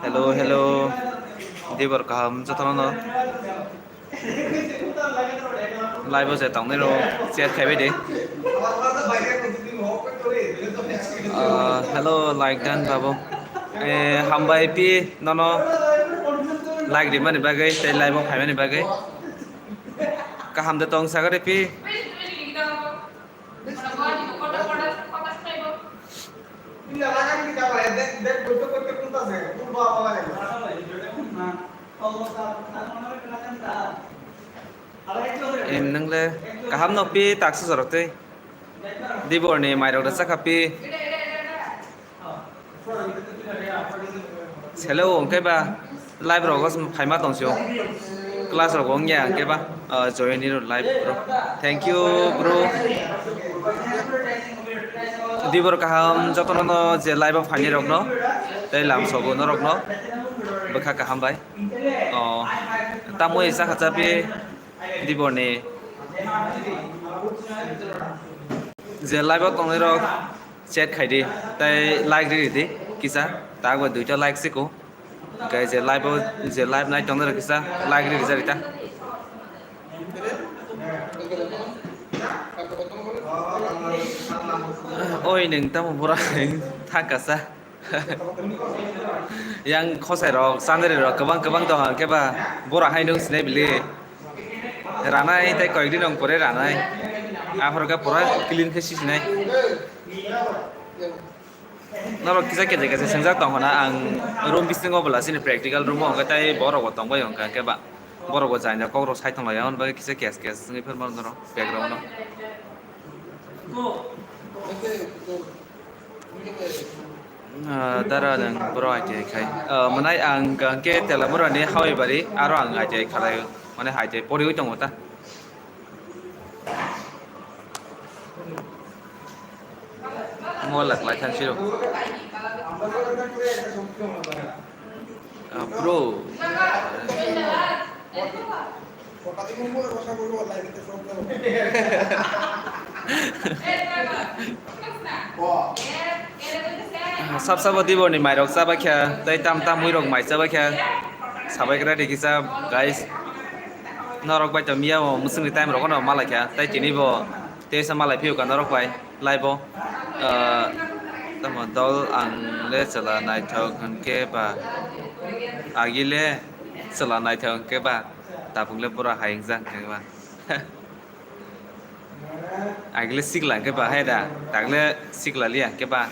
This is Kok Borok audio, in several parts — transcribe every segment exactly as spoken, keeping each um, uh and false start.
Hello, hello. Dibor kaham jotono no. Live o je tongni ro share khaibai de. Ah, hello, like dan babu. Eh, hambai pi nono like rimani bagwi tei live o phaimani bagwi. Kaham de tong sagare pi. Em, nwngle kaham no pi taksa jorok tei. Dibor ni mairok da chakha pi. Selo hwnkhe ba live rogo phaima tongsi o. Class rogo wngya hwnkhe ba, ah, join ni live bro. Thank you bro. Dibor kaham jotono no je live o phaini rokno tei lamsogo norokno bwkha kaham bai. Oh, tamwi chakha chapi dibor ni je live o tongnai rok. Chat khai di, tei like ri di kisa, tak bai duita like siko. Hwnkhe je live o, je live nai tong nai rok kisa like ri rijak rita. Oi nwng tamo bura thang kasa. Yang khosai rok, chandari rok kwbang kwbang tong hwnkhe ba bura hai nwng sinai bili. Ranai tei koyekdi nwng pore ranai. Aphuru khe pura clean khe sisinai. Norok kisa kesa kesa swngjak tong hwnna ang room bisingo bwla chini practical room o hwnkhe tei borok bo tongbai hwnkha hwnkhe ba borok bo jaina kokrok sai tonglaio aboni bagwi kisa kes kes wngwi phano norok background o. Ah, dara nang boro I T I khai. Ah, mwnai ang hwnkhe Telamura ni Hawai bari aro ang I T I khalai mane I T I poriwi tongo ta. Mo lak lai than siro. Ah, bro. Sab sabo dibor ni mairok chabai kha, tei tam tam muirok mai chabai kha. Sabai kra di kisa, guys. Norok bai to miya o mwswngni time rogo no malai kha, tei tini bo teisa malai phiyok norok bai live o. Ah, tamo dol ang le chwla naithok hwnkhe ba, agi le chwla naithok hwnkhe ba, tabuk le bura hai wngjak hwnkhe ba. Agle sikla hwnkhe ba hai da, tagle sikla liya hwnkhe ba,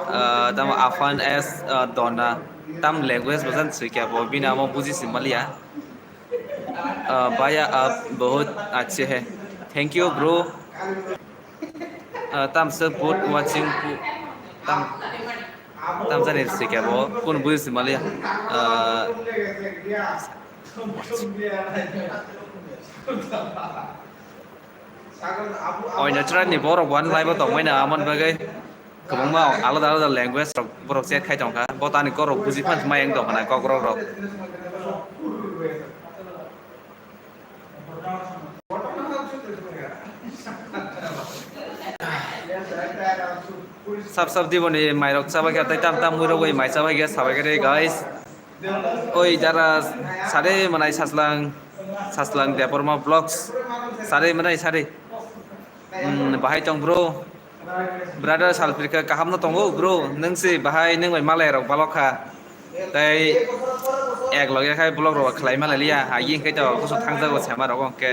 ah, tamo Afan S, ah, Dona, tam language bo jan swikya bo, bini amo buji si maliya. Ah, bhaiya, aap bahut achhe hai. Thank you, bro. Ah, tam se good watching, tam, tam jani sikya bo, kun buji si maliya. Ah, Oinatra ni borok one live o tongmani amon bagwi kwbangma alada alada language rok borok chat khai tongkha. Bo tani korok buji phan mai wng tongkha na kokrok rok. Sab sab diboni mairok chabai kha tei tam tam muirok bai mai chabai kha sabai kha re guys. Oi jara sare manai saslang saslang Debbarma vlogs sare manai sare. Hmm, bahai tong bro. Brother Salpirka kaham no tongo bro. Nung si bahai nung bai malai rok balok kha. Tai ek loge khai vlog rok khlai malai liya. Agi khai to kusu thangjago sema rok hwnkhe.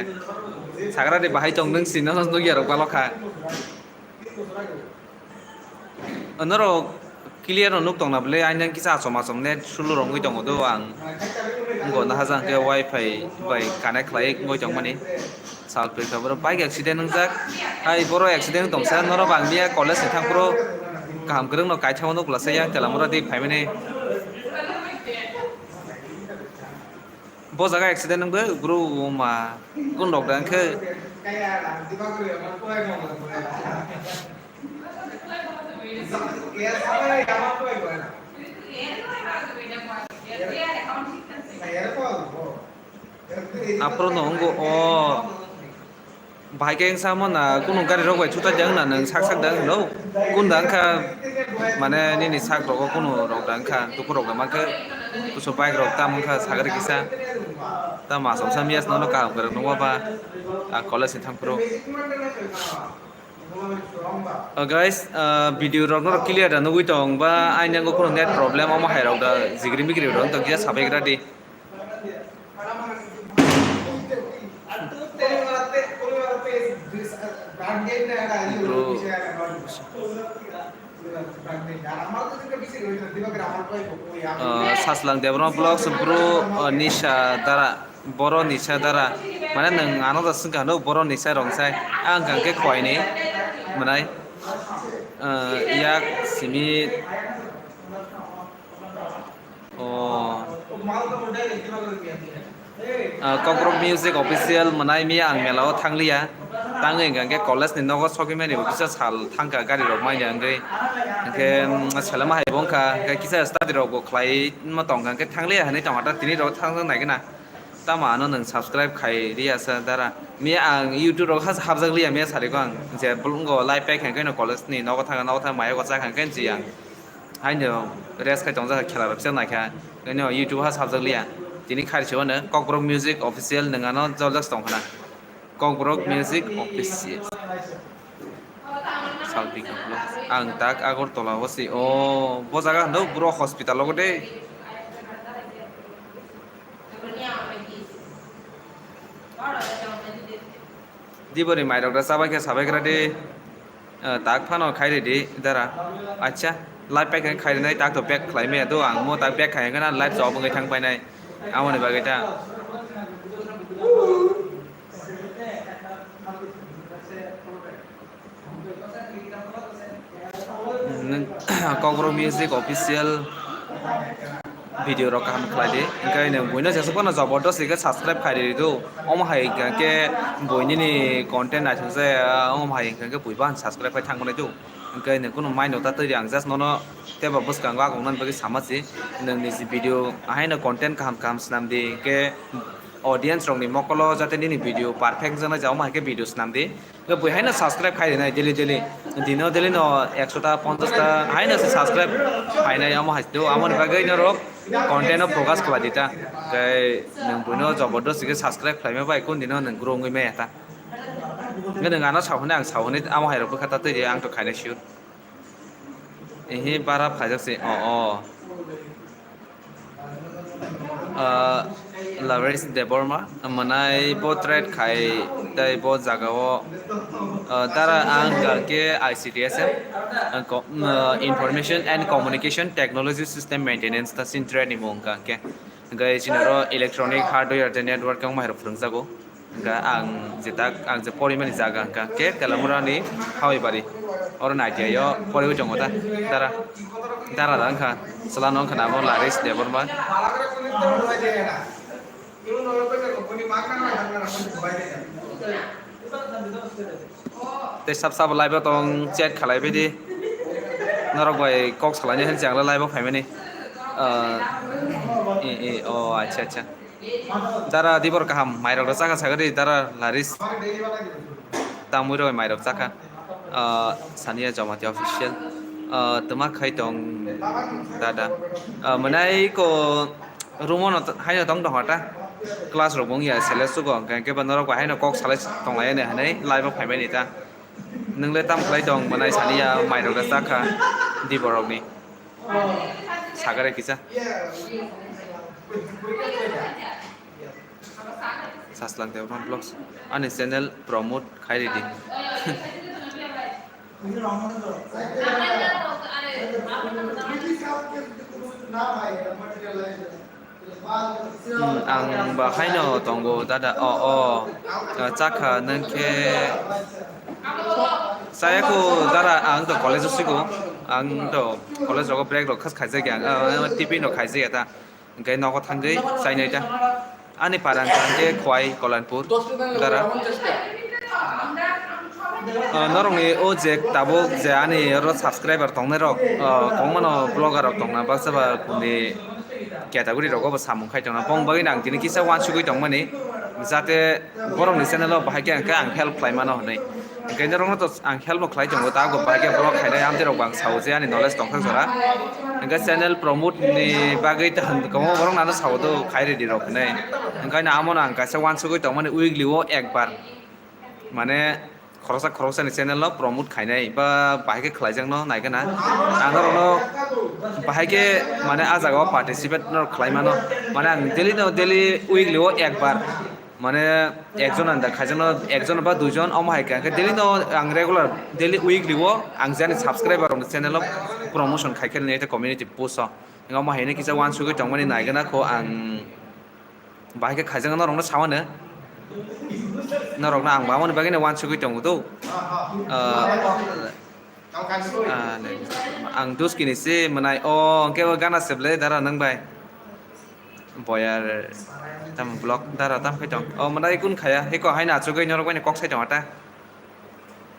Sagra de bahai tong nung si no nung ya rok balok kha. Norok clear no nuk tongna bwle, aini kisa achom achom net slow rok wngwi tongo do ang. Wngkha na haja hwnkhe wifi bai connect khlai wngwi tongmani. Salpirka borok bike accident wngjak. Hai borok accident wng tongsa norok ang miya college ni thang phuru kaham kwrwng no kaithago nuk lasa yang tela mura di phaimani. Bo jaga accident wngwi bro ma kun rok da wngkhe. Aphuru no wngo o. Bahai khe wngsa mano na kunu gari rok bai chuta jang na nwng sak sak da hwno. Kun da wngkha mane nini sak rogo kunu rok da wngkha, tuku rok da mankhe kusu bike rok tam wngkha sagari kisa. Tamo asomsa mias nono kaham kwrwng nukma ba a college ni thang phuru. O guys, ah, video rok no clear da nugwi tong ba aini ango kunu net problem omo hai rok da jigri migri rok tong kisa sabai gra di. Bro. Ah, Saslang Debbarma Vlogs, bro, ah, Nisha Dara, boro Nisha Dara. Mane nwng ano da swngkha hwno boro Nisha rong sai. Ang hwnkha khe koini mwnai. Ah, yak simi. Oh. Ah, Kokborok Music Official mwnai miya ang mela o thangliya. Tangwi hwnkha khe college ni nogo sogwi mani bo kisa sal thangkha gari rok manya wngwi. Hwnkhe, mm, selema hai bo wngkha. Hwnkhe kisa study rok bo khlai ma tongkha hwnkhe thangliya hinwi tongkha ta tini rok thang thang naigwna. Tamo ano nwng subscribe khai riya sa dara. Miya ang YouTube rok has habjak liya miya sari ko ang. Je bolongo live paikha hwnkhe no college ni nogo thangkha nogo thang maya go chakha hwnkhe ji ang. Haino rest khai tongjak kha, khela rok kisa naikha. Haino YouTube ha sabjak liya. Tini kharchi o no Kokborok Music Official nwng ano joljak tong khna. Kokborok Music Official. Salpika vlog. Ang tak Agartala o si. O, bo jaga hwndo bro hospital o de. Dibori mairok da chabai khe sabai gra di. Eh, tak phano khai ridi dara. Acha, live pack khai rinai tak to back khlai maya do ang mo tak back khai gana live job wngwi thang painai. Amoni bagwi ta. Kokborok Music Official video rok kaham khlai di. Hwnkhe nwng buino jesuk phano jabardast hwnkhe subscribe khai ridi do. Omo hai hwnkhe buini ni content naithok jaya, omo hai hwnkhe bui bahai subscribe khai thang manai do. Hwnkhe nwng kunu mai nota twi di ang just nono teibo bwskango agong nani bagwi sama si. Nwng ni si video ahaino content kaham kaham swnam di hwnkhe audience rok ni mokolo jate nini video perfect wngjaknai ja omo hai khe video swnam di. Hwnkhe bui haino subscribe khai rinai daily daily. Dino daily no ekso ta, ponchash ta haino se subscribe phainai omo hai do. Amoni bagwi norok content no focus khlai di ta. Tei nwng buino jabardast khe subscribe khlaima bai kun dino nwng grow wngwi maya ta. Hwnkhe nwng ano sao hwnwi ang sao hwnwi amo hai rok bwkha ta twi di ang to khaina sure. Ehe bara phaijak se o o. Ah, Laris Debbarma, mwnai bo trade khai tei bo jaga o, ah, dara ang hwnkha khe I C T S M, ah, ko-, ah, Information and Communication Technology System Maintenance ta sin trade ni mung hwnkha khe. Hwnkhe chini oro electronic hardware tei network wngma hai rok phwrwngjago. Hwnkha ang je tak, ang je porimani jaga hwnkha khe Telamura ni Hawai Bari. Oro ni I T I o poriwi tongo ta, dara, dara da wngkha, chwla no wngkha namo Laris Debbarma. Tei sab sabo live o tong chat khalai baidi. Norok bai kok salaini hinwi ang live o phaimani. Ah, e, e, o, acha, acha. Dara dibor kaham, mairok rok chakha sagadi, dara Laris. Tamwi rok mairok chakha. Ah, Sania Jamatia official. Ah, twma khai tong dada. Ah, mwnai ko room o no haino tong tong ta. Class rok bo wngya sele sugo, hwnkhe ba norok bai haino kok salai tonglai hinwi live o phaimani ta. Nwngle tam khlai tong, mwnai saniya, mairok da chakha, di borokni. Sagare kisa. Saslang Debbarma Vlogs. Ani channel promote khai ridi. Hmm, ang ba haino tongo, dada. O, o. Ah, chakha nang khe. Chaya ko, dada, ang to college o sigo. Ang to college rogo break rok khas khaijak ya. Ah, tiffin rok khaijak ya ta. Hingke nogo thangwi chainai ta. Ani para hingke Khowai Kolanpur, dara. Ah, norokni o je tabuk je ani oro subscriber tongnai rok, ah, kongmano vlogger rok tongna baksa ba kuni category rogo bo samung khai tongna. Bong bagwi ang tini kisa wansugwi tongmani, jate borokni channel o bahai khe hingke ang help khlai mano hinwi. Hingke norokno to ang help no khlai tongo, ta bo bahai khe vlog khainai amtwi rok bo ang sao je ani knowledge tongthok jora. Hingke channel promote ni bagwi ta kwbangma borok nano sao do khai ridi rok hinwi. Hingke no amo no ang kaisa wansugwi tongmani weekly o ekbar. Mane khoroksa khoroksa ni channel no promote khainai ba bahai khe khlaijak no nai gana. Ang norokno bahai khe mane ah jaga o participate no khlai mano. Mane ang daily no daily weekly o ekbar. Mane ekjon anda khaijakno ekjon ba duijon omo hai khe, hingke daily no ang regular daily weekly o ang jani subscriber rokni channel o promotion khai khe nini community post o. Hingke omo hai kisa wansugwi tongmani nai gana kho ang bahai khe khaijak norokno sao no. Norokno ang bamoni bagwi no wansugwi tongo do. Ah, Ah, le. Ang Duski ni se mwnai. O, hingke o gana se ble dara nang bai. Boyar tam vlog dara tam khai tong. O, mwnai kun khaya. Heko haino achugwi norok bai kok sai tong ata.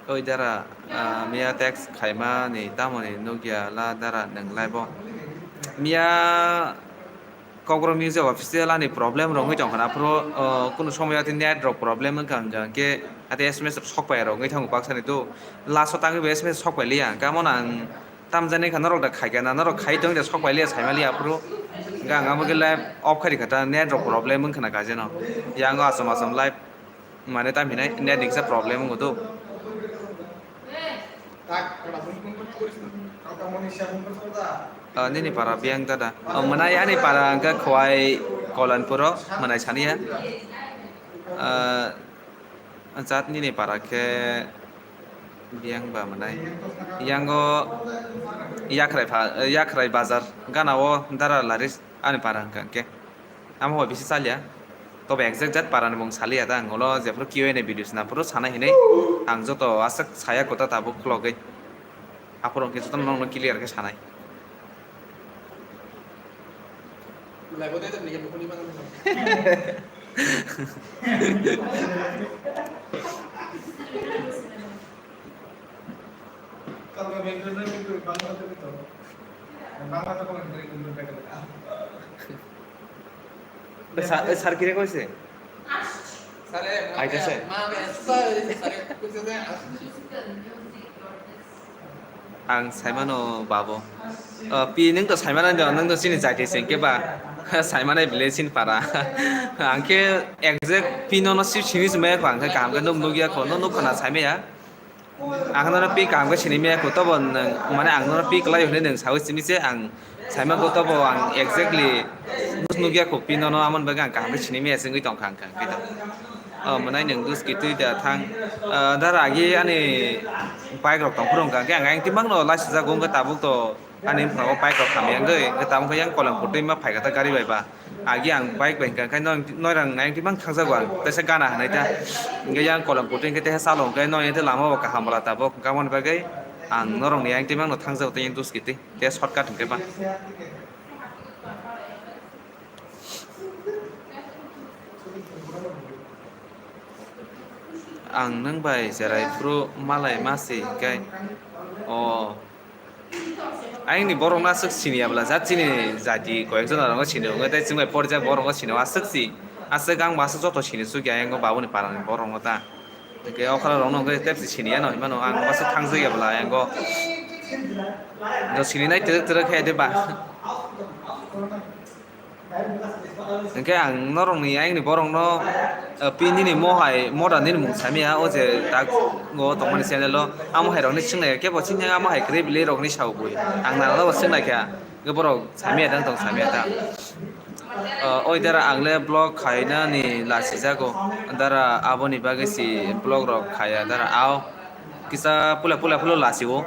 Oi dara, ah, miya text khaima ni tamo ni nukya la dara nang lai bo. Miya Kokborok Music Official ani problem rok wngwi tongkha na, aphuru, uh, kunu somoy ati net rok problem wngkha, hwnkha hwnkhe ati S M S rok sokpai rok wngwi thango baksa ni tu. Last o tangwi bo S M S sokpai liya, hwnkhe amo no ang tamjani kha norok da khaikha na, norok khai tongwi da sokpai liya, saima liya aphuru. Hwnkhe ang amo khe live off khai rikha ta, net rok problem wngkha na kajeno. Yang o achom achom live mane tam hinai net ni kisa problem wngo tu. Ah, nini para biyang dada. Oh, mwnai ani para hwnkhe Khowai Kolanpuro, mwnai saniya. Ah, jat nini para khe biyang ba mwnai. Yango Yakhrai pha-, Yakhrai bazar gana o dara laris ani para hwnkha hwnkhe. Amo bai bisi chaliya. Tobo exact jat para ni mung saliya ta, ang ulo jephuru Q and A video sina phuru sana hinwi ang joto aswk saya kota tabuk khulogwi. Aphuru hwnkhe jotono nokno clear khe sanai. Sa-, eh, sir kire koise? Aitase? Ang saimano babo. Oh, pi, nwng to saimano, nwng to chini jaiti se hwnkhe ba. Saimano bile chini para. Ang khe exact pi nono si-, sini se maya kho, ang khe kaham khe nuk nukya kho, no nuk khna saimaya. Ang nono pi kaham khe sini maya kho, tobo nwng, mane ang nono pi kwlai hwnwi nwng saui simi se ang saimano, tobo ang exactly nuk nukya kho pi nono, amoni bagwi ang kaham khe sini maya se wngwi tongkha ang khe. Oh, mwnai nwng Duski twi da thang. Ah, dara agi ani bike rok tong phuru hwnkha khe ang ayang twi mangno laisijak wngkha tabuk to. Ani bwskango bike rok hamya wngwi, hwnkhe tamo khe yang Kolanpur twi ma phaikha ta gari bai ba. Agi ang bike bai hwnkha khe noi-, noirang ayang twi mang thangjago ang, teisa gana hinwi ta. Hwnkhe yang Kolanpur twi hwnkhe teisa chalo hwnkhe noi hwnkhe lama bo kaham bwla tabuk, hwnkhe aboni bagwi ang norokni ayang twi mangno thangjago tei Duski twi, tei shortcut hwnkhe ba. Ang nwng bai cherai phuru malai ma se hwnkhe. O. Ayangni borokno aswk siniya bwla, jat chini jati koyekjon rokno sini, hwnkhe tei chwng bai porijak borokno sini, aswk si. Aswk ang bo aswk joto sini chukya ayang babuni parani borokno ta. Hwnkhe okra rokno hwnkhe tei siniya no hinmano, ang bo aswk thangjakya bwla ayang bo. No sini nai twrwk twrwk khe de ba. Hwnkhe ang norokni ayangni borokno, eh, pi nini mohai moda nini mung samya o je tak o tongmani channel o amo hai rokni swngnai kebo chini amo hai kwrwi bwlwi rokni sao bui ang nangno bo swngnai kha hwnkhe borok samya dang tong samya ta. Eh, oi dara ang le vlog khainani lasijago dara aboni bagwi si vlog rok khaya dara ao. Kisa pula pula pula lasio.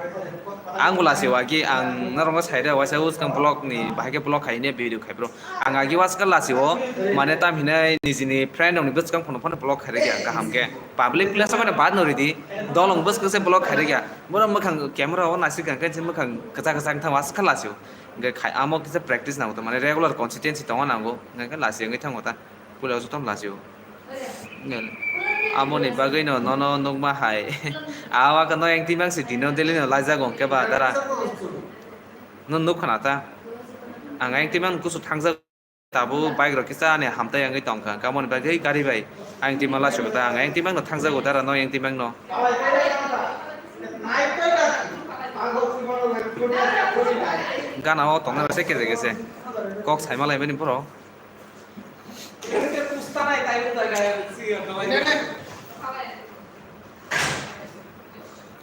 Ang bo lasio agi ang norokno saida waisa uskang vlog ni bahai khe vlog khaine video khai bro. Ang agi waska lasio mane tam hinai nijini friend rokni bwskang phone phone vlog khai rikya kaham khe. Public place o bad no ridi. Dolong bwskang se vlog khai rikya. Boro mwkhang camera o nasik ang khe mwkhang kwchak kwchak thang waska lasio. Hwnkhe khai amo kisa practice nango to mane regular consistency tongna nango. Hwnkhe lasio wngwi thango ta. Pula jotom lasio. Nel. Amoni bagwi no nono nukma hai. Awa ka no engti mang si dino deli no laijago hwnkhe ba dara. No nuk khana ta. Ang engti mang kusu thangjak. Tabu bike rok kisa ani hamtai wngwi tongkha. Kamoni bagwi gari bai. Ang engti mang lasio ta. Ang engti mang no thangjago dara no engti mang no. Gana o tongnai se kese kese. Kok saima laimani borok.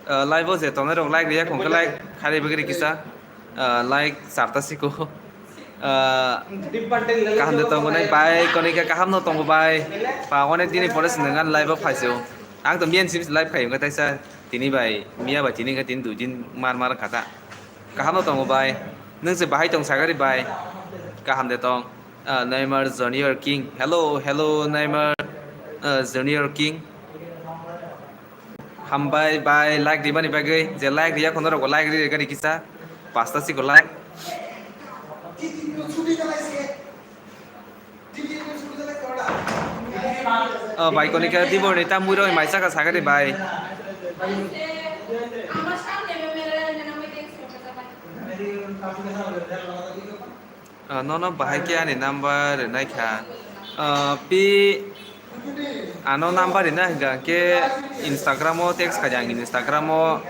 Ah, live o je tongnai rok like riya khong khe like khari bagri kisa. Ah, like charta siko. Ah, kaham de tongo nai bai konika kaham no tongo bai. Pa onek dini pore se nang live o phaisio. Ang to miyan sim live khai wngkha taisa tini bai miya bai tini khe tini dui din mar mar kha ta. Kaham no tongo bai. Nung se bahai tong sagari bai. Kaham de tong. Ah, Neymar Junior King. Hello, hello, Neymar, ah, Junior King. Hambai bai, like rimani bagwi. Je like riya kono rogo like ri gari kisa. Pasta siko like. Oh, bai, konika tibor ni tam mui roi mai saka sagari bai. Ah, nono bahai khe ani number rinai kha. Ah, pi ano number rina hwnkha khe Instagram o text khaidi ang Instagram o.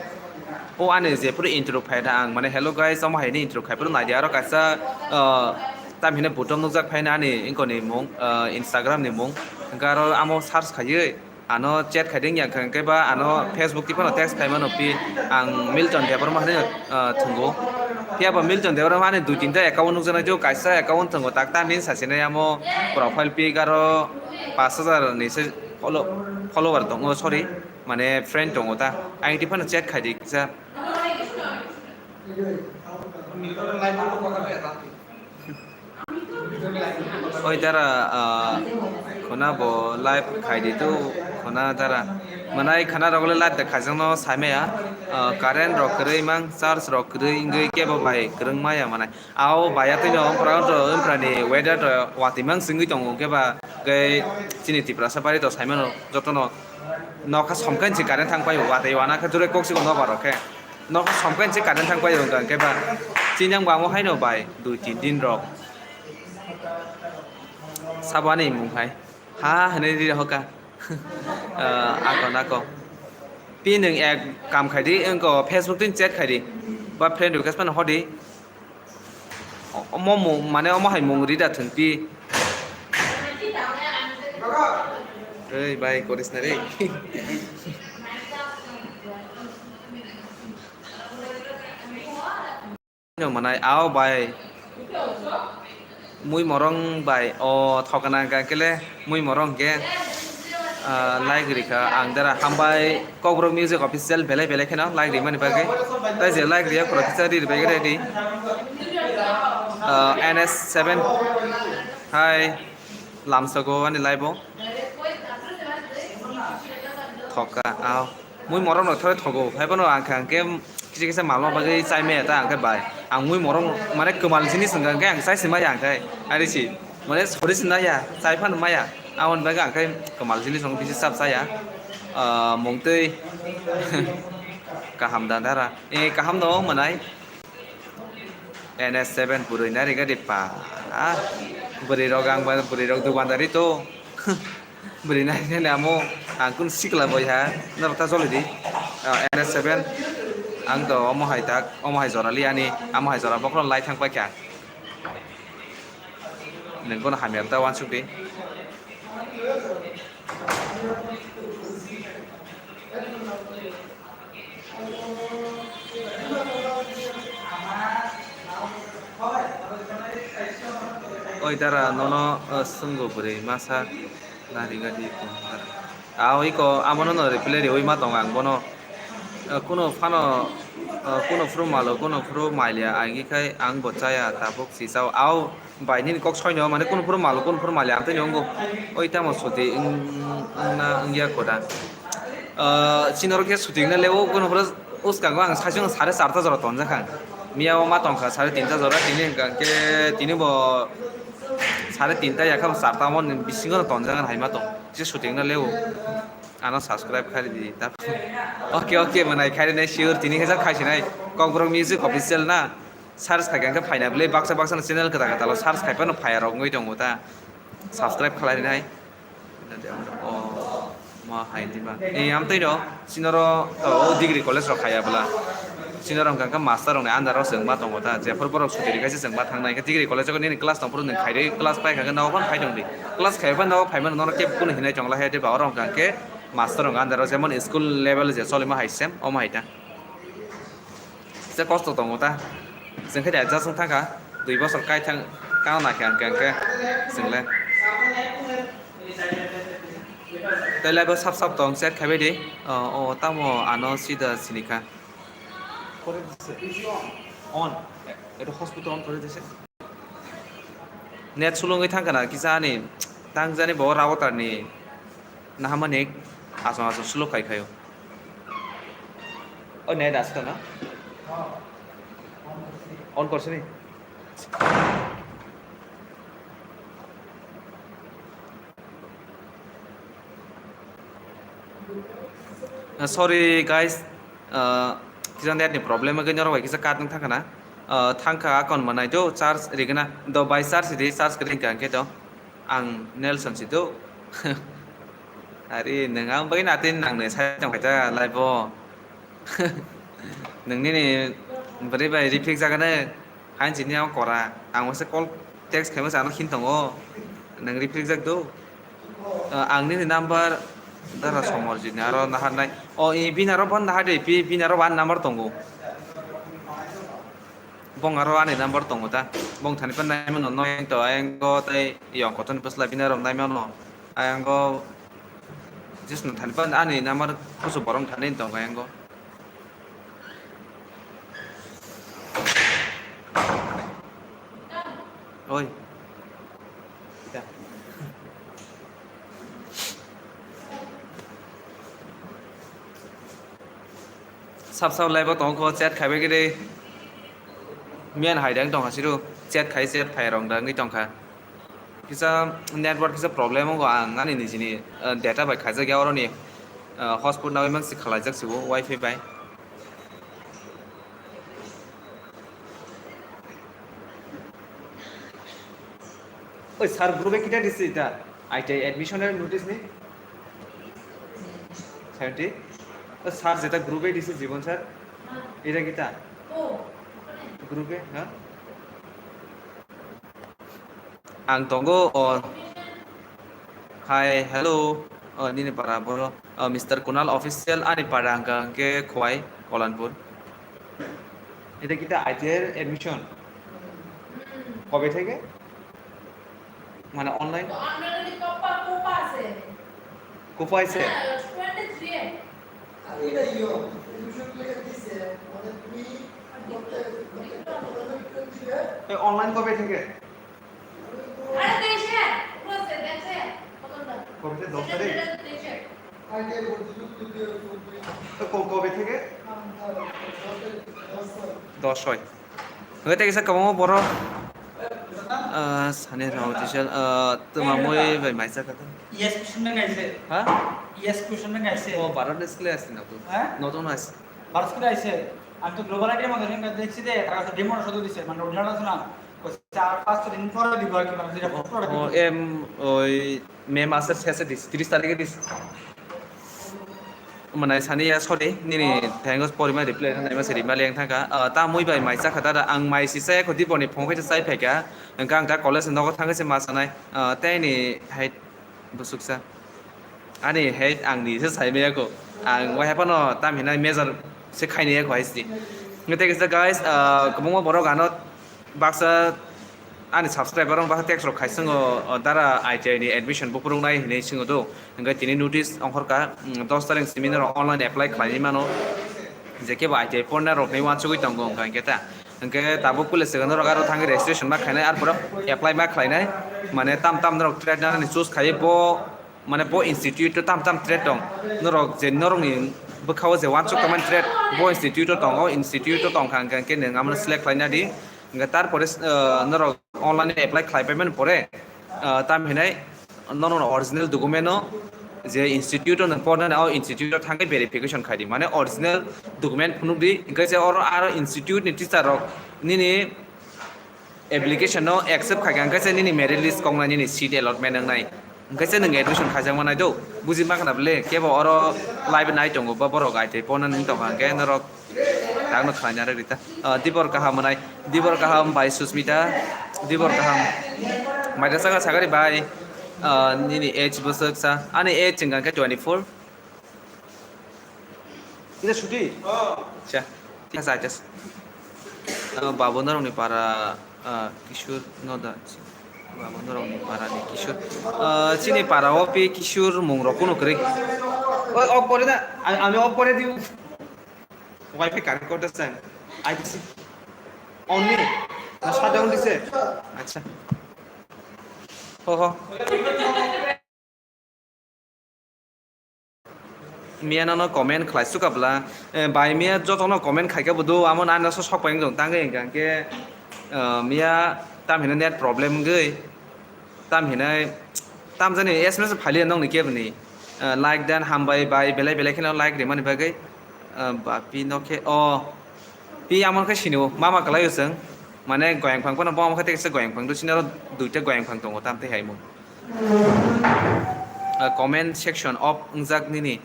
O ani jephuru intro phaida ang mane hello guys omo haini intro khai phuru naidi aro kaisa, ah, tam hine butom nukjak phaina ani ingkoni mung, ah, Instagram ni mung. Hwnkhe aro amo search khaiwi. Ano chat khaiding ya hwnkhe ba ano Facebook twi phano text khaimano pi ang Milton Debbarma hinwi, ah, thwngo. Phiya bo Milton Debbarma ani dui tinta account nukjaknai tei kaisa account thwngo tak ta hinwi sasinai amo profile pic aro pash hajar ni se follow-, follower tongo, sorry, mane friend tongo ta. Ang twi phano chat khaidi kisa. Oi dara, ah, khuna bo live khai di tu, khuna dara. Manai khana rok le live de khaijak no sai maya. Ah, current rok kwrwi mang, charge rok kwrwi wngwi kebo bai kwrwng maya manai. Ao bai atwi no umpra to, umpra ni weather to watwi mang singwi tongo keba kei chini Tiprasa bari to sai mano joto no. Nokha somkha hinwi current thang paio, watwi wana khe jure kok siko nobar rok khe. Nokha somkha hinwi current thang paio hwnkha hwnkhe ba. Chini ang bamo haino bai, dui tin din rok. Sabo ani mung hai. Ha, hinwi ri hoka. Ah, ako nako. Pi nwng ek kam khai di, wngko Facebook tin chat khai di. Ba friend request phano hodi. Omo mung, mane omo hai mung rida thwng pi. Ei bai koris na re. No manai ao bai. Mui morong bai o thokana ka kele mui morong ke. Ah, like rikha ang dara hambai Kokborok Music Official belai belai kheno like rimani bagwi. Tai je like riya khoro kisa ri ribai ready. Ah, N S seven. Hai. Lamsogo ani live o. Thokka, ah. Mui morok no thore thogo. Hai bono ang kha hwnkhe kisa kisa malma bagwi chai maya ta ang khe bai. Ang mui morok mane kwmal jinis hwnkha hwnkhe ang chai se maya ang khe. Ari si. Mane sori se naya, chai phano maya. Aboni bagwi ang khe kwmal jinis rok bisi chap chaya. Ah, mungtwi kaham da dara. Eh, kaham no manai. N S seven bwrwi nari gari pa. Ah, bwrwi rok ang ba bwrwi rok dukandari to. Bwrwi nari nani amo ang kun sikla boy ha. Norok ta joli di. Ah, N S seven ang to omo hai tak, omo hai jora li ani, amo hai jora bokro lai thang paikha. Nang bono hamya ta wansuk di. Oi dara, nono, uh, swngo bwrwi masa nari gadi tong dara. Aw iko amono no reply riwi ma tong ang bono. Uh, kuno phano, uh, kuno phuru malo, kuno phuru mailia, ang ikhai ang bo chaya, tabuk si chao. Aw bai nini kok soino, mane kuno phuru malo, kuno phuru mailia, ang tei nungo. Oi tamo suti wng-, wngna wngya koda. Uh, sinoro khe suti wngna lewo, kuno phuru uskango ang saichung sare charta jora tonjakha. Miya o ma tongkha sare tinta jora, tini hwnkha khe tini bo sare tinta yakha bo charta mon bisingo tonjagan hai ma tong. Kisa suti wngna lewo. Ano subscribe khai di ta. Oke, oke, mwnai khai nai sure, tini khe jak khai sinai. Kokborok Music Official na. Search khai khe phaina bwle baksa baksa no channel kwtal kwtal o search khai phano phaiya rok wngwi tongo ta. Subscribe khlai nai. O ma hai di ba. E am tei no sinoro o degree college rok khaya bwla. Sinoro hwnkha khe master rokni under o chwng ma tongo ta. Jephru borok suti rikha se chwng ma thangnai khe degree college o nini class tong phuru nwng khai di, class pai kha khe nogo phano phai tong di. Class khai phano nogo phai mano nono kebo kunu hinai tong la he de ba oro hwnkha khe master rok under o jemon school level je cholima hai sem omo hai ta. Kisa kosto tongo ta. Chwng khe adjust wng thangkha. Dui bosor kai thang, kano nakhe ang khe, ang khe chwng le. Tei live o sap sap tong, chat khai bai di. O, o, tamo ano sida sinikha. On. Eto hotspot on kore dise. Net sulungwi thangkha na kisa ani tangjani bo router ni nahamani asong asong suluk khai khayo. O net aswk na? On korsini. Uh, sorry guys, uh, kisa net ni problem wngwi norok bai kisa cut wng thangkha na. Uh, thangkha akon mwnai do charge rigna do bai charge di charge kwrwi hwnkha hwnkhe do ang Nelson si do. Ari nwng ang bagwi natin nang nai sai tong khaita live o. Nwng nini bwrwi bai rifik jagano. Hain chini ang kora, ang masa call text khaima sa ano khin tongo, nang reply jak do. Ah, ang nini number dara somor jini aro nahar nai. O, i bini aro ban nahar de, pi bini aro one number tongo. Bong aro ani number tongo ta. Bong thani pan nai mano noi to ayang go tai yong koton pasla bini aro nai mano. Ayang go just no thani pan ani number kusu borong thani tongo ayang go. Oi. Sap sap live o tong kho chat khai bai khe. Miyan hai dang tong kha siru chat khai chat phai rong dang tong kha. Kisa network kisa problem wngkha, ang ani nijini, eh, data bai khaijak ya oroni, eh, hotspot nawi mang si khalaijak sibo wifi bai. Oi sir, group e kita disi ta? I T I admission er notice ni? Seventy? O sir, jeta group e disi Jibon sir? Ira kita? Group e, ha? Ang tongo, o. Hi, hello. O, nini para boro. O, Mister Kunal Official, ani para hwnkha hwnkhe Khowai, Kolanpur. Eta kita I T I admission? Kobe theke? Mane online? Kupai se? Online kobe theke? Kobe theke dos tarik? Ko-, kobe theke? Dos soi. Hwnkhe tei kisa kwbangma borok, ah, sani rw official, ah, twma mui bai maisa kha. Yes, question na gaise. Ha? Yes, question na gaise. O, Bharat ni school e asli na tu. Ha? Noton as. Bharat school aise. Ang to global I T magazine ka dekhchi de, tara to demo show dise, mane original asle na. Ko char panch din pore dibo ar ki, mane jeta photo. O, em, oi, May masor shesh e dis, tris tarikhe dis. Mwnai sani ya, sorry, nini thango porima reply rwna naima se rima leng thangkha. Ah, ta mui bai mai chakha dada, ang mai si chaya kho, diboni phone khe chai phaikha. Hwnkhe ang ta college ni nogo thangkhe se ma sanai. Ah, tei ni hai bwswksa. Ani hai ang ni se sai maya kho. Ang wai haphano tam hinai major se khaini ya kho hai si. Tei kisa guys, ah, kwbangma borok ano baksa ani subscriber rok baksa text rok khaisungo, o, dara I T I ni admission bo phuruknai hinwi swngo do. Hwnkhe tini notice ongkhorkha, mm, dos tarik simi norok online apply khlainai mano. Je kebo I T I porna rok hinwi uansugwi tongo wngkha hwnkhe ta. Hwnkhe tabuk puila swkang norok aro thangwi registration ma khlainai, arpore apply ma khlainai. Mane tam tam norok trade nani choose khaiwi bo, mane bo institute o tam tam trade tong. Norok je norokni bwkhao je uansuk tongmani trade bo institute o tongo, institute o tongkha hwnkhe nwng amono select khlaina di. Hwnkhe tarpore, ah, norok online apply khlai paimani pore, ah, tam hinai norokno original document no je institute o nwng pornani o institute o thangwi verification khai di, mane original document phunuk di, hwnkhe se oro aro institute ni teacher rok nini application no accept khai kha, hwnkhe se nini merit list koknai nini seat allotment wngnai, hwnkhe se nwng admission khaijak manai do, buji ma khna bwle kebo oro live nai tongo ba borok I T I pornani wng tongkha, hwnkhe norok Tangno khlaina rwgwi ta. Ah, dibor kaham mwnai. Dibor kaham bai Susmita. Dibor kaham. Maida saka sagari bai. Ah, nini age bwswk sa. Ani age wngkha khe twenty four. Ida suti? Cha. Thik asa, just. Ah, babu norokni para, ah, Kishore no da. Babu norokni para ni Kishore. Ah, chini para o pi Kishore mung rok kuno kwrwi. Oi, off kore da. Ami, ami off kore diu. Wi-Fi connect করতে চান? আইতেছি। On নেই? না, shutdown দিছে? আচ্ছা। Ho, ho. Miya nono comment khlai sukabla. Eh, bai miya jotono comment khaika bodo, amo na naso sok pai wngdong tangwi hwnkha hwnkhe, eh, miya tam hino net problem wngwi. Tam hinai, tam jani S M S phailiya nokni keboni, ah, like dan hambai bai belai belai kheno like rimani bagwi, ah, bapi no khe, o, pi amon khe sinio, mama kwlaio chwng, mane goyang phang phano bo amo khe tei kaisa goyang phang, do sini aro duita goyang phang tongo, tam tei haimo. Ah, comment section off wngjak nini,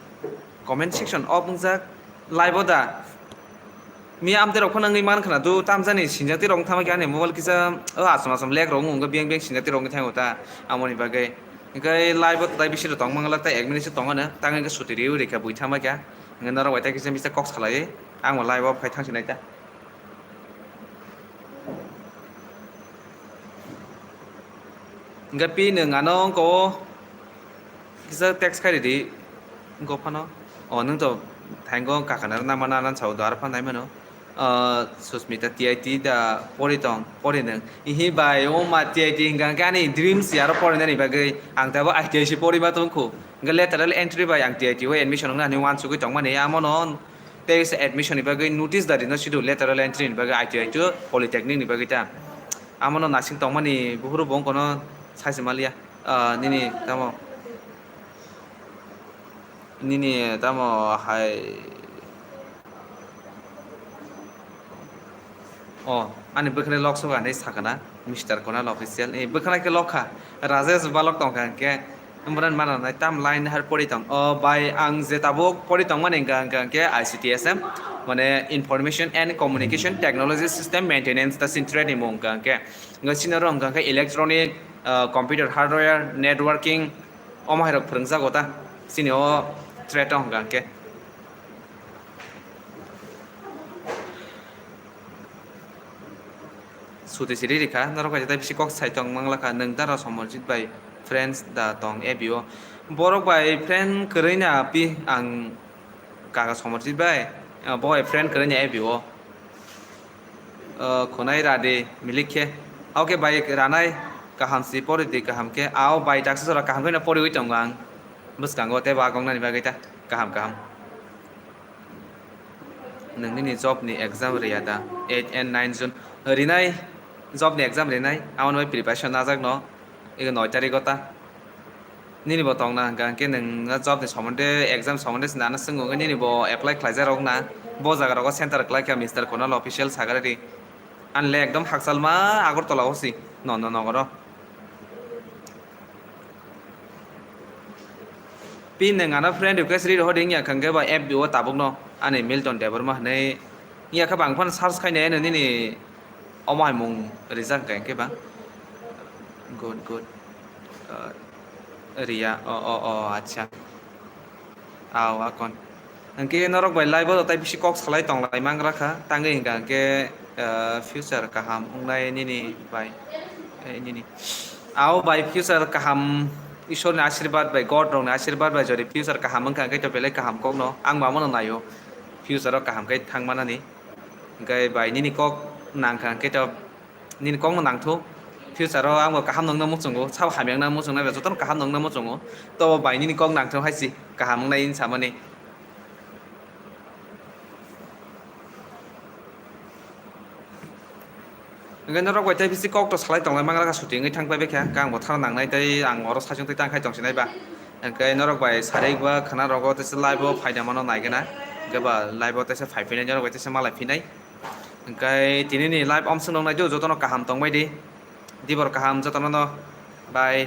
comment section off wngjak, live o da. Miya amtwi rok phano wngwi man khna do, tamjani sinjakti rok wng thangma khe ani mobile kisa o asom asom lag rok wng wngkha, biyang biyang sinjakti rok wngwi thango ta, amoni bagwi. Hwnkhe live o tai bisi rok tong manglak, tai ek minute se tong ano, tang hwnkhe suti riwi rikha bui thangma khe. Hwnkhe norok bai tai kisa misa kok salaiwi ang bo live o phai thang sinai ta. Hwnkhe pi nwng ano wngkha o kisa text khai ridi wngkha phano. O nwng to thango kakana nama nana sao do aro phano nai mano. Ah, Susmita T I T da pori tong, pori nwng. Ihi bai o ma T I T hwnkha hwnkhe ani dreams ya aro pori nani bagwi ang tabo I T I si pori ma tong kho. Hwnkhe lateral entry bai ang T I T o admission wngna hinwi uansugwi tongmani amono. Tei se admission ni bagwi notice da rino sidu lateral entry ni bagwi I T I to polytechnic ni bagwi ta. Amo no nasing tongmani buphuru bo wngkha no sai se maliya. Ah, nini tamo, nini tamo hai. O, ani bwkhwnai lok soga hinwi sakana, Mister Kunal Official. Eh, bwkhwnai khe lokha, Rajesh Balok tongkha hwnkhe, Imran mana nai tam line har pori tong. O bai, ang je tabuk pori tongmani hwnkha, hwnkha hwnkhe I C T S M, mane Information and Communication Technology System Maintenance ta sin trade ni mung hwnkha hwnkhe. Hwnkhe sini oro hwnkha hwnkhe electronic, ah, computer hardware, networking, omo hai rok phwrwngjago ta. Sini o trade o hwnkha hwnkhe. Suti siri rikha, norok kaisa tai bisi kok sai tong manglakha, nwng dara Somarjit bai friends da tong A B O. Borok bai friend kwrwi na pi ang kaka Somarjit bai, ah, bo bai friend kwrwi na A B O. Ah, khwnai ra di milik khe. Oke bai ranai kaham si pori di kaham khe. Ao bai taksa sora kaham khe na poriwi tongo ang. Bwskango tei bagong nani bagwi ta kaham kaham. Nwng nini job ni exam riya da? Eight and nine June rinai, job ni exam rinai, amoni bai preparation najak no, ego noi tarik o ta. Nini bo tong na hwnkha hwnkhe nwng job ni somonde, exam somonde se nana swngo hwnkhe nini bo apply khlaijak rok na, bo jaga rogo center kwlai kha Mister Kunal Official sagari ri. Ani le ekdom hakchal ma Agartala o si, no, no, nogoro. Pin nang ano friend request ri rohor wngya kha hwnkhe ba F B o tabukno ani Milton Debbarma hwnwi wngya kha ba ang phano search khainai ano nini omo hai mung rijak hwnkhe ba good good. Uh, Riya, o o o acha. Aw akon. Hwnkhe norok bai live o tai bisi kok salai tonglai mangra kha tangwi hwnkha hwnkhe future kaham wngnai nini bai nini. Aw bai future kaham Ishorni ashirbad bai God rokni ashirbad bai jodi future kaham wngkha hwnkhe to belai kaham kokno ang bo amono naio future o kaham khe thangmanani. Hwnkhe bai nini kok nangkha hwnkhe to nini kokno nangthu future o ang bo kaham nongno muchungo sabo hamya wngna muchungnai bai jotono kaham nongno muchungo to bai nini kok nangthu hai si kaham wngnai samani. Hwnkhe norok bai tei bisi kok to salai tonglai mangra kha suti wngwi thang pai kha hwnkhe ang bo thana nangnai tei ang oro saichung tei tang khai tong sinai ba hwnkhe norok bai sarik ba khwna rogo tei live o phaina mano nai gana hwnkhe ba live o tei phai phinai norok bai tei malai phinai hwnkhe tini ni live omsong nong nai jotono kaham tong bai di dibor kaham jotono no bye.